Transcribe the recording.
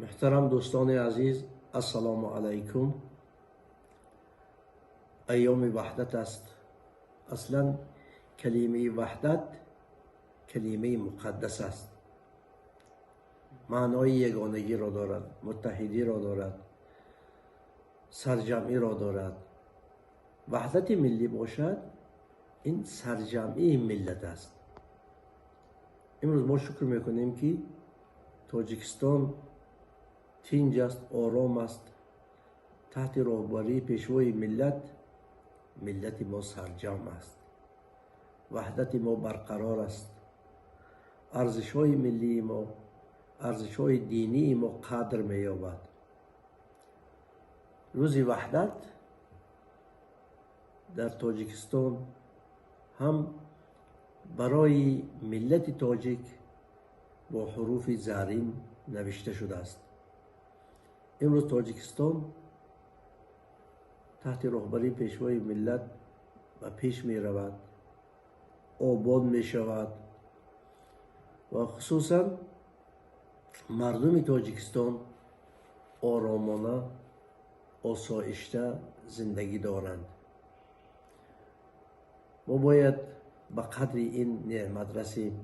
Муҳтарам дӯстони азиз, ассалому алайкум. Айёми ваҳдат аст. Аслан калимаи ваҳдат калимаи муқаддас аст. Маънои ягонагиро дорад, муттаҳидиро дорад, сарҷамъиро дорад. Ваҳдати миллӣ бошад, ин сарҷамъии миллат аст. Имрӯз мо шукр мекунем, ки Тоҷикистон тинҷ аст, ором аст. Таҳти роҳбарии Пешвои миллат миллати мо сарҷамъ аст, ваҳдати мо барқарор аст, арзишҳои миллии мо, арзишҳои динии мо қадр меёбад. Рӯзи ваҳдат дар Тоҷикистон ҳам барои миллати тоҷик бо ҳуруфи зарин навишта шудааст. Имрӯз Тоҷикистон таҳти роҳбарии Пешвои миллат ба пеш меравад, обод мешавад ва хусусан мардуми Тоҷикистон оромона, осоишта зиндагӣ доранд. Мо бояд ба қадри ин неъмат расем.